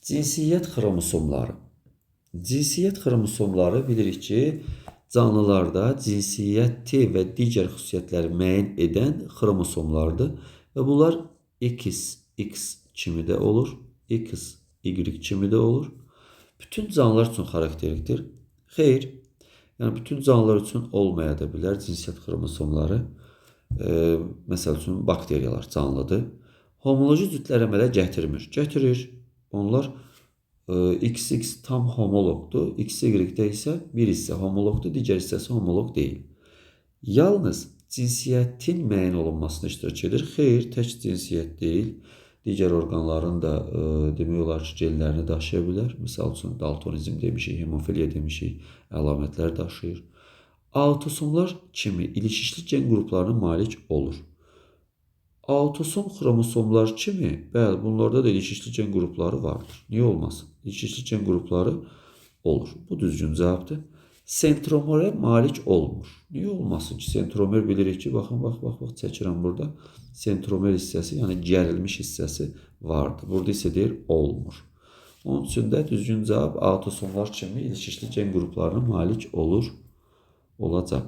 Cinsiyyət xromosomları. Cinsiyyət xromosomları bilirik ki, canlılarda cinsiyyəti və digər xüsusiyyətləri müəyyən edən xromosomlardır və bunlar X, X kimi də olur, X, Y kimi də olur. Bütün canlılar üçün xarakterikdir. Xeyr, yəni bütün canlılar üçün olmaya da bilər cinsiyyət xromosomları. Məsəl üçün bakteriyalar canlıdır. Homoloji cütlər əmələ gətirmir. Gətirir. Onlar XX tam homoloqdur. XY-də isə bir hissə homoloqdur, digər hissəsi homoloq deyil. Yalnız cinsiyyətin müəyyən olunmasına iştirak edir. Xeyr, tək cinsiyyət deyil. Digər orqanların da demək olar ki, genlərini daşıya bilər. Misal üçün daltonizm demişik, hemofiliya demişik, əlamətlər daşıyır. Autosomlar kimi ilişikli gen qruplarına malik olur. Autosom xromosomlar kimi, bəli, bunlarda da ilişikli gen qrupları vardır. Niyə olmasın? İlişikli gen qrupları olur. Bu düzgün cavabdır. Sentromerə malik olmur. Niyə olmasın ki? Sentromer bilirik ki, baxın, bax, bax, bax, çəkirəm burada. Sentromer hissəsi, yəni gərilmiş hissəsi vardır. Burada isə deyir, olmur. Onun üçün də düzgün cavab autosomlar kimi ilişikli gen qruplarına malik olur, olacaq.